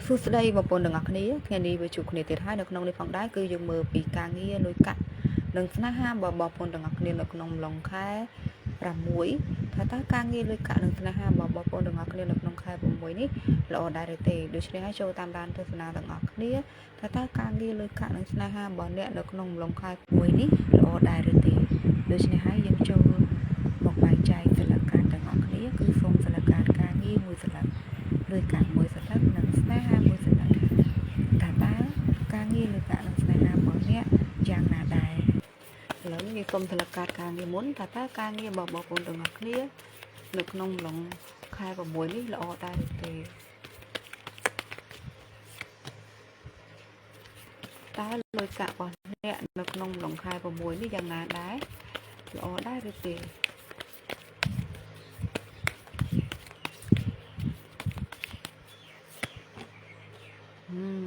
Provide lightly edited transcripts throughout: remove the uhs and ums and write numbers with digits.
សួស្តីបងប្អូនទាំងអស់គ្នាថ្ងៃនេះវាជួបគ្នាទៀតហើយនៅក្នុងនេះផងដែរគឺយើងមើលពីការងារលុយកាក់និងស្នេហារបស់បងប្អូនទាំងអស់គ្នានៅក្នុងអំឡុងខែ6ថាតើការងារលុយកាក់និងស្នេហារបស់បងប្អូនទាំងអស់គ្នានៅក្នុងខែ6នេះល្អដែរឬទេដូច្នេះហើយចូលតាមដានទស្សនាទាំងអស់គ្នាថាតើការងារលុយកាក់និងស្នេហារបស់អ្នកនៅក្នុងអំឡុងខែ6នេះល្អដែរឬទេដូច្នេះហើយយើងចូលមកបែងចែកសិលកាតទាំងអស់គ្នាគឺសូមសិលកាតការងារមួយសិលឹកលុយកាក់មួយសិលឹកនិងស្នេហាមួយសិលឹកថាតើការងារលុយកាក់និងស្នេហារបស់អ្នកយ៉ាងណាដែរឥឡូវនេះយើងសូមសិលកាតការងារមុនថាតើការងាររបស់បងប្អូនទាំងអស់គ្នានៅក្នុងអំឡុងខែ6នេះល្អដែរឬទេតើលុយកាក់របស់អ្នកនៅក្នុងអំឡុងខែ6នេះយ៉ាងណាដែរល្អដែរឬទេហឹម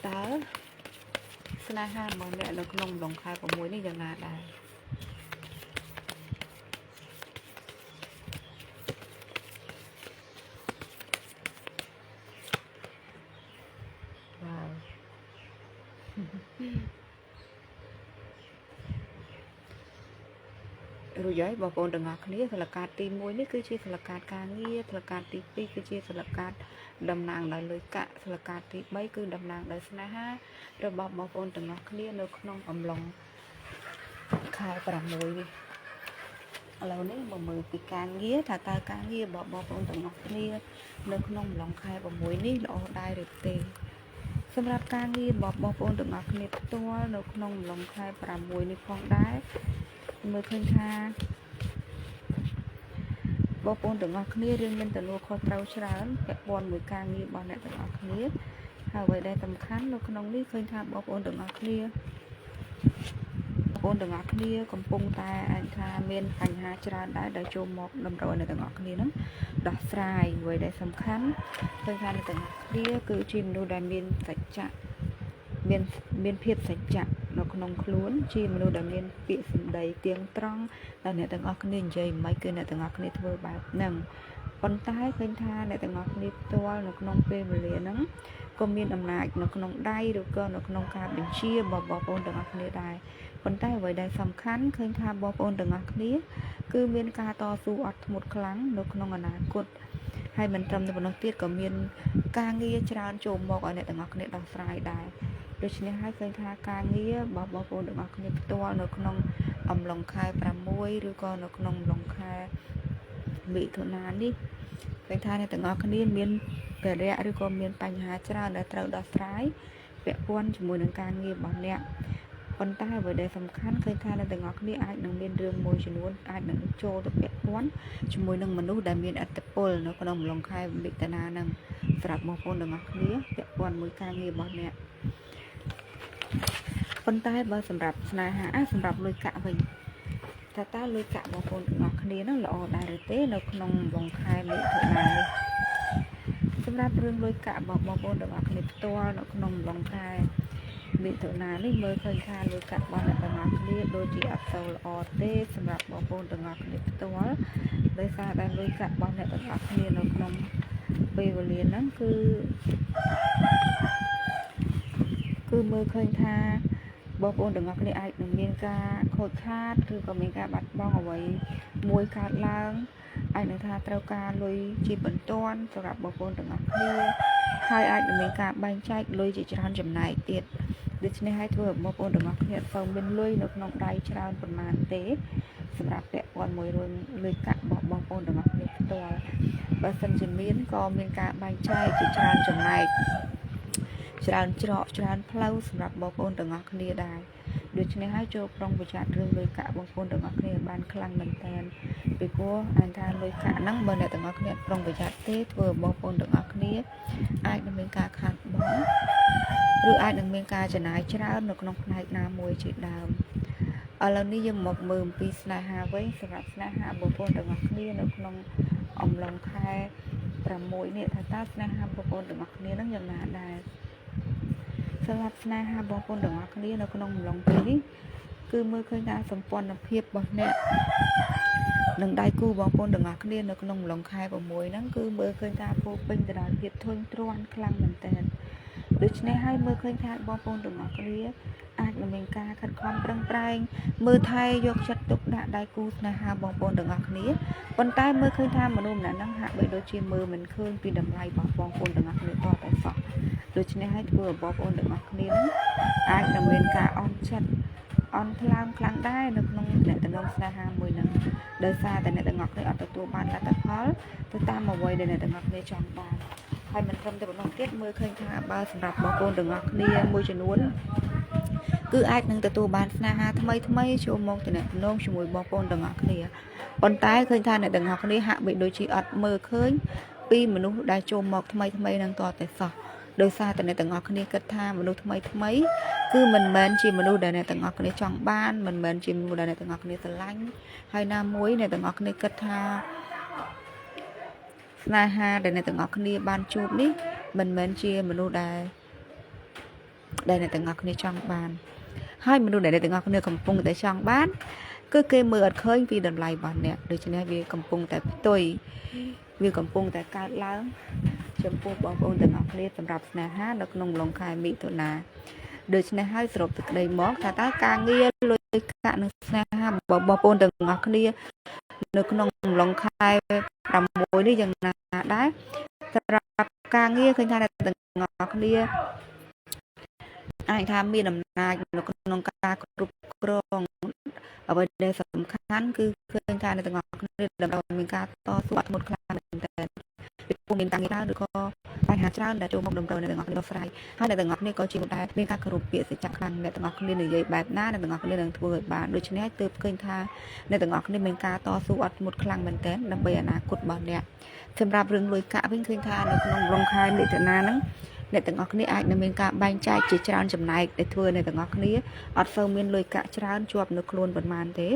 តើស្នេហារបស់អ្នកនៅក្នុងអំឡុងខែ6នេះយ៉ាងណាដែរវ៉ាវ រួចហើយបងប្អូនទាំងអស់គ្នាសិលកាតទី1នេះគឺជាសិលកាតការងារសិលកាតទី2គឺជាសិលកាតតំណាងដោយលុយកាក់សិលកាតទី3គឺតំណាងដោយស្នេហារបស់បងប្អូនទាំងអស់គ្នានៅក្នុងអំឡុងខែ6នេះឥឡូវនេះមកមើលពីការងារថាតើការងាររបស់បងប្អូនទាំងអស់គ្នានៅក្នុងអំឡុងខែ6នេះល្អដែរឬទេសម្រាប់ការងាររបស់បងប្អូនទាំងអស់គ្នាផ្ទាល់នៅក្នុងអំឡុងខែ6នេះផងដែរមើលឃើញថាបងប្អូនទាំងអស់គ្នារឿងមានទំនួលខុសត្រូវច្រើនពាក់ព័ន្ធមួយការងាររបស់អ្នកទាំងអស់គ្នាហើយអ្វីដែលសំខាន់នៅក្នុងនេះឃើញថាបងប្អូនទាំងអស់គ្នាបងប្អូនទាំងអស់គ្នាកំពុងតែអាចថាមានបញ្ហាច្រើនដែរដែលចូលមកតម្រូវអ្នកទាំងអស់គ្នានឹងដោះស្រាយអ្វីដែលសំខាន់ឃើញថាអ្នកទាំងអស់គ្នាគឺជាមនុស្សដែលមានសច្ចៈមានមានភាពសច្ចៈនៅក្នុងខ្លួនជាមនុស្សដែលមានពាក្យសម្ដីទៀងត្រង់ដែលអ្នកទាំងអស់គ្នានិយាយមិនគឺអ្នកទាំងអស់គ្នាធ្វើបែបហ្នឹងប៉ុន្តែឃើញថាអ្នកទាំងអស់គ្នាផ្ទាល់នៅក្នុងពេលវេលាហ្នឹងក៏មានអំណាចនៅក្នុងដៃឬក៏នៅក្នុងការបញ្ជារបស់បងប្អូនទាំងអស់គ្នាដែរប៉ុន្តែអ្វីដែលសំខាន់ឃើញថាបងប្អូនទាំងអស់គ្នាគឺមានការតស៊ូអត់ធ្មត់ខ្លាំងនៅក្នុងអនាគតហើយមិនត្រឹមតែប៉ុណ្ណោះទៀតក៏មានការងារច្រើនចូលមកឲ្យអ្នកទាំងអស់គ្នាដោះស្រាយដែរដូច្នេះហើយឃើញថាការងាររបស់បងប្អូនទាំងអស់គ្នាផ្ទាល់នៅក្នុងអំឡុងខែ6ឬក៏នៅក្នុងអំឡុងខែមិថុនានេះឃើញថាអ្នកទាំងអស់គ្នាមានភារៈឬក៏មានបញ្ហាច្រើនដែលត្រូវដោះស្រាយពាក់ព័ន្ធជាមួយនឹងការងាររបស់អ្នកប៉ុន្តែអ្វីដែលសំខាន់ឃើញថាអ្នកទាំងអស់គ្នាអាចនឹងមានរឿងមួយចំនួនអាចនឹងចូលទៅពាក់ព័ន្ធជាមួយនឹងមនុស្សដែលមានឥទ្ធិពលនៅក្នុងអំឡុងខែមិថុនាហ្នឹងសម្រាប់បងប្អូនទាំងអស់គ្នាពាក់ព័ន្ធមួយការងាររបស់អ្នកប៉ុន្តែបើសម្រាប់ស្នេហាសម្រាប់លុយកាក់វិញថាតើលុយកាក់បងប្អូនទាំងអស់គ្នានឹងល្អដែរឬទេនៅក្នុងវងខែមិថុនានេះសម្រាប់រឿងលុយកាក់របស់បងប្អូនទាំងអស់គ្នាផ្ទាល់នៅក្នុងអំឡុងខែមិថុនានេះមើលឃើញថាលុយកាក់របស់អ្នកទាំងអស់គ្នាដូចជាអត់សូវល្អទេសម្រាប់បងប្អូនទាំងអស់គ្នាផ្ទាល់ដោយសារតែលុយកាក់របស់អ្នកទាំងអស់គ្នានៅក្នុងពេលវេលាហ្នឹងគឺមើលឃើញថាបងប្អូនទាំងអស់គ្នាអាចនឹងមានការខូចខាតឬក៏មានការបាត់បង់អ្វីមួយកើតឡើងអាចនឹងថាត្រូវការលុយជាបន្ទាន់សម្រាប់បងប្អូនទាំងអស់គ្នាហើយអាចនឹងមានការបែងចែកលុយជាច្រើនចំណែកទៀតដូច្នេះហើយធ្វើឲ្យបងប្អូនទាំងអស់គ្នាអត់សូវមានលុយនៅក្នុងដៃច្រើនប៉ុន្មានទេសម្រាប់ពាក់ព័ន្ធមួយរឿងលុយកាក់របស់បងប្អូនទាំងអស់គ្នាផ្ទាល់បើសិនជាមានក៏មានការបែងចែកជាច្រើនចំណែកច្រើនច្រកច្រើនផ្លូវសម្រាប់បងប្អូនទាំងអស់គ្នាដែរដូច្នេះហើយចូលប្រុងប្រយ័ត្នរឿងលុយកាក់បងប្អូនទាំងអស់គ្នាបានខ្លាំងមែនតើពីព្រោះអញថាលុយកាក់ហ្នឹងបើអ្នកទាំងអស់គ្នាប្រុងប្រយ័ត្នទេធ្វើឲ្យបងប្អូនទាំងអស់គ្នាអាចនឹងមានការខាតបង់ឬអាចនឹងមានការចំណាយច្រើននៅក្នុងផ្នែកណាមួយជាដើមឥឡូវនេះយើងមកមើលអំពីស្នេហាវិញសម្រាប់ស្នេហាបងប្អូនទាំងអស់គ្នានៅក្នុងអំឡុងខែ6នេះថាតើស្នេហាបងប្អូនទាំងអស់គ្នានឹងយ៉ាងណាដែរសម្រាប់ស្នេហាបងប្អូនទាំងអស់គ្នានៅក្នុងអំឡុងពេលនេះគឺមើលឃើញថាសម្ព័ន្ធភាពរបស់អ្នក និងដៃគូបងប្អូនទាំងអស់គ្នានៅក្នុងអំឡុងខែ6ហ្នឹងគឺមើលឃើញថាពោពេញទៅដោយភាពធុញទ្រាន់ខ្លាំងមែនទែនដូច្នេះហើយមើលឃើញថាបងប្អូនទាំងអស់គ្នាអាចនឹងមានការខិតខំប្រឹងប្រែងមើលថែយកចិត្តទុកដាក់ដៃគូស្នេហាបងប្អូនទាំងអស់គ្នាប៉ុន្តែមើលឃើញថាមនុស្សម្នាក់ហ្នឹងហាក់បីដូចជាមើលមិនឃើញពីតម្លៃរបស់បងប្អូនទាំងអស់គ្នាតតែសោះដូច្នេះហើយធ្វើឲ្យបងប្អូនទាំងអស់គ្នាហ្នឹងអាចនឹងមានការអន់ចិត្តអន់ថ្លើមខ្លាំងដែរនៅក្នុងអ្នកតំណងស្នេហាមួយហ្នឹងដោយសារតែអ្នកទាំងអស់គ្នាអត់ទទួលបានលទ្ធផលទៅតាមអ្វីដែលអ្នកទាំងអស់គ្នាចង់បានហើយមិនត្រឹមតែប៉ុណ្ណោះទៀតមើលឃើញថាបើសម្រាប់បងប្អូនទាំងអស់គ្នាមួយចំនួនគឺអាចនឹងទទួលបានស្នេហាថ្មីថ្មីចូលមកតំណងជាមួយបងប្អូនទាំងអស់គ្នាប៉ុន្តែឃើញថាអ្នកទាំងអស់គ្នាហាក់បីដូចជាអត់មើលឃើញពីមនុស្សដែលចូលមកថ្មីថ្មីនឹងតតែសោះដោយសារតែអ្នកទាំងអស់គ្នាគិតថាមនុស្សថ្មីថ្មីគឺមិនមែនជាមនុស្សដែលអ្នកទាំងអស់គ្នាចង់បានមិនមែនជាមនុស្សដែលអ្នកទាំងអស់គ្នាស្រឡាញ់ហើយណាមួយអ្នកទាំងអស់គ្នាគិតថាស្នេហាដែលអ្នកទាំងអស់គ្នាបានជួបនេះមិនមែនជាមនុស្សដែលដែលអ្នកទាំងអស់គ្នាចង់បានហើយមនុស្សដែលអ្នកទាំងអស់គ្នាកំពុងតែចង់បានគឺគេមើលអត់ឃើញពីតម្លៃរបស់អ្នកដូច្នេះវាកំពុងតែផ្ទុយវាកំពុងតែកើតឡើងចំពោះបងប្អូនទាំងអស់គ្នាសម្រាប់ស្នេហានៅក្នុងអំឡុងខែមិថុនាដូច្នេះហើយសរុបសេចក្តីមកថាតើការងារលុយកាក់និងស្នេហារបស់បងប្អូនទាំងអស់គ្នានៅក្នុងអំឡុងខែ6នេះយ៉ាងណាដែរសម្រាប់ការងារឃើញថាអ្នកទាំងអស់គ្នាអាចថាមានអំណាចនៅក្នុងការគ្រប់គ្រងអ្វីដែលសំខាន់គឺឃើញថាអ្នកទាំងអស់គ្នាតម្រូវឲ្យមានការតស៊ូអត់ធ្មត់ខ្លាំងមែនទែនពីព្រោះមានការងារច្រើនឬក៏បញ្ហាច្រើនដែលចូលមកតម្រូវអ្នកទាំងអស់គ្នាដោះស្រាយហើយអ្នកទាំងអស់គ្នាក៏ជាដែលមានការគោរពពាក្យសច្ចៈខ្លាំងអ្នកទាំងអស់គ្នានិយាយបែបណាអ្នកទាំងអស់គ្នានឹងធ្វើឲ្យបានដូច្នេះទើបឃើញថាអ្នកទាំងអស់គ្នាមានការតស៊ូអត់ធ្មត់ខ្លាំងមែនទែនដើម្បីអនាគតរបស់អ្នកសម្រាប់រឿងលុយកាក់វិញឃើញថានៅក្នុងអំឡុងខែមិថុនាហ្នឹងអ្នកទាំងអស់គ្នាអាចនឹងមានការបែងចែកជាច្រើនចំណែកដែលធ្វើអ្នកទាំងអស់គ្នាអត់សូវមានលុយកាក់ច្រើនជាប់នៅខ្លួនប៉ុន្មានទេ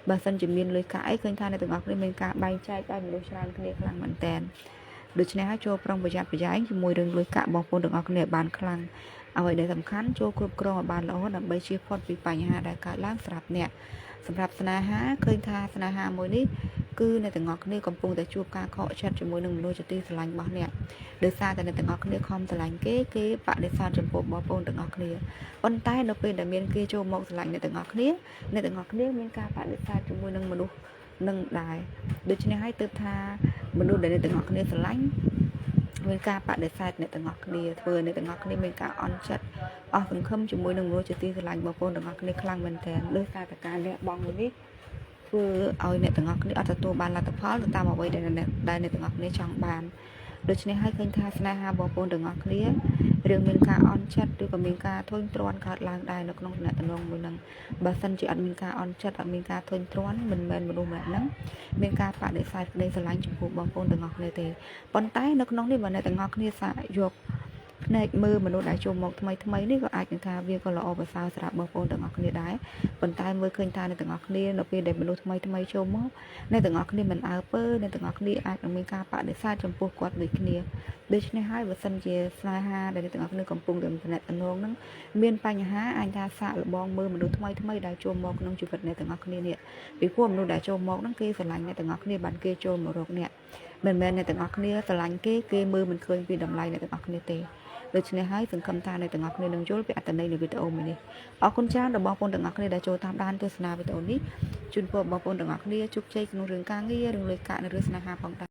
បើសិនជាមានលុយកាក់អីឃើញថាអ្នកទាំងអស់គ្នាមានការបែងចែកឲ្យមនុស្សច្រើនគ្នាខ្លាំងមែនតើដូច្នេះហើយចូលប្រុងប្រយ័ត្នប្រយែងជាមួយរឿងលុយកាក់បងប្អូនទាំងអស់គ្នាឲ្យបានខ្លាំងអ្វីដែលសំខាន់ចូលគ្រប់គ្រងឲ្យបានល្អដើម្បីជៀសផុតពីបញ្ហាដែលកើតឡើងសម្រាប់អ្នកសម្រាប់ស្នេហាឃើញថាស្នេហាមួយនេះគឺអ្នកទាំងអស់គ្នាកំពុងតែជួបការខកចិត្តជាមួយនឹងមនុស្សជាទីស្រឡាញ់របស់អ្នកដោយសារតែអ្នកទាំងអស់គ្នាខំស្រឡាញ់គេគេបដិសេធចំពោះបងប្អូនទាំងអស់គ្នាប៉ុន្តែនៅពេលដែលមានគេចូលមកស្រឡាញ់អ្នកទាំងអស់គ្នាអ្នកទាំងអស់គ្នាមានការបដិសេធជាមួយនឹងមនុស្សនឹងដែរដូច្នេះហើយទើបថាមនុស្សដែលអ្នកទាំងអស់គ្នាស្រឡាញ់មានការបដិសេធអ្នកទាំងអស់គ្នាធ្វើអ្នកទាំងអស់គ្នាមានការអន់ចិត្តអស់សង្ឃឹមជាមួយនឹងមនុស្សជាទីស្រឡាញ់បងប្អូនទាំងអស់គ្នាខ្លាំងមែនទែនដោយសារតែការលះបង់មួយនេះធ្វើឲ្យអ្នកទាំងអស់គ្នាអត់ទទួលបានលទ្ធផលទៅតាមអ្វីដែលអ្នកដែលអ្នកទាំងអស់គ្នាចង់បានដូច្នេះហើយឃើញថាស្នេហាបងប្អូនទាំងអស់គ្នារឿងមានការអន់ចិត្តឬក៏មានការធុញទ្រាន់កើតឡើងដែរនៅក្នុងទំនាក់ទំនងមួយហ្នឹងបើសិនជាអត់មានការអន់ចិត្តអត់មានការធុញទ្រាន់មិនមែនមនុស្សម្នាក់ហ្នឹងមានការបដិសេធក្តីស្រឡាញ់ចំពោះបងប្អូនទាំងអស់គ្នាទេប៉ុន្តែនៅក្នុងនេះបើអ្នកទាំងអស់គ្នាសាកយកភ្នែកមើលមនុស្សដែលចូលមកថ្មីថ្មីនេះក៏អាចនឹងថាវាក៏ល្អប្រសើរសម្រាប់បងប្អូនទាំងអស់គ្នាដែរប៉ុន្តែមើលឃើញថាអ្នកទាំងអស់គ្នានៅពេលដែលមនុស្សថ្មីថ្មីចូលមកអ្នកទាំងអស់គ្នាមិនអើពើអ្នកទាំងអស់គ្នាអាចនឹងមានការបដិសេធចំពោះគាត់ដូចគ្នាដូច្នេះហើយបើសិនជាស្នេហាដែលអ្នកទាំងអស់គ្នាកំពុងតែទំនាក់ទំនងហ្នឹងមានបញ្ហាអាចថាសាកល្បងមើលមនុស្សថ្មីថ្មីដែលចូលមកក្នុងជីវិតអ្នកទាំងអស់គ្នានេះពីព្រោះមនុស្សដែលចូលមកហ្នឹងគេស្រឡាញ់អ្នកទាំងអស់គ្នាបានគេចូលមករកអ្នកមិនមែនអ្នកទាំងអស់គ្នាស្រឡាញ់គេគេមើលមិនឃើញពីតម្លៃអ្នកទាំងអស់គ្នាទេដូច្នេះហើយសង្ឃឹមថាអ្នកទាំងអស់គ្នានឹងយល់ពីអត្ថន័យនៃវីដេអូមួយនេះអរគុណច្រើនដល់បងប្អូនទាំងអស់គ្នាដែលចូលតាមដានទស្សនាវីដេអូនេះជូនពរបងប្អូនទាំងអស់គ្នាជោគជ័យក្នុងរឿងការងាររឿងលុយកាក់និងរឿងស្នេហាផងដែរ។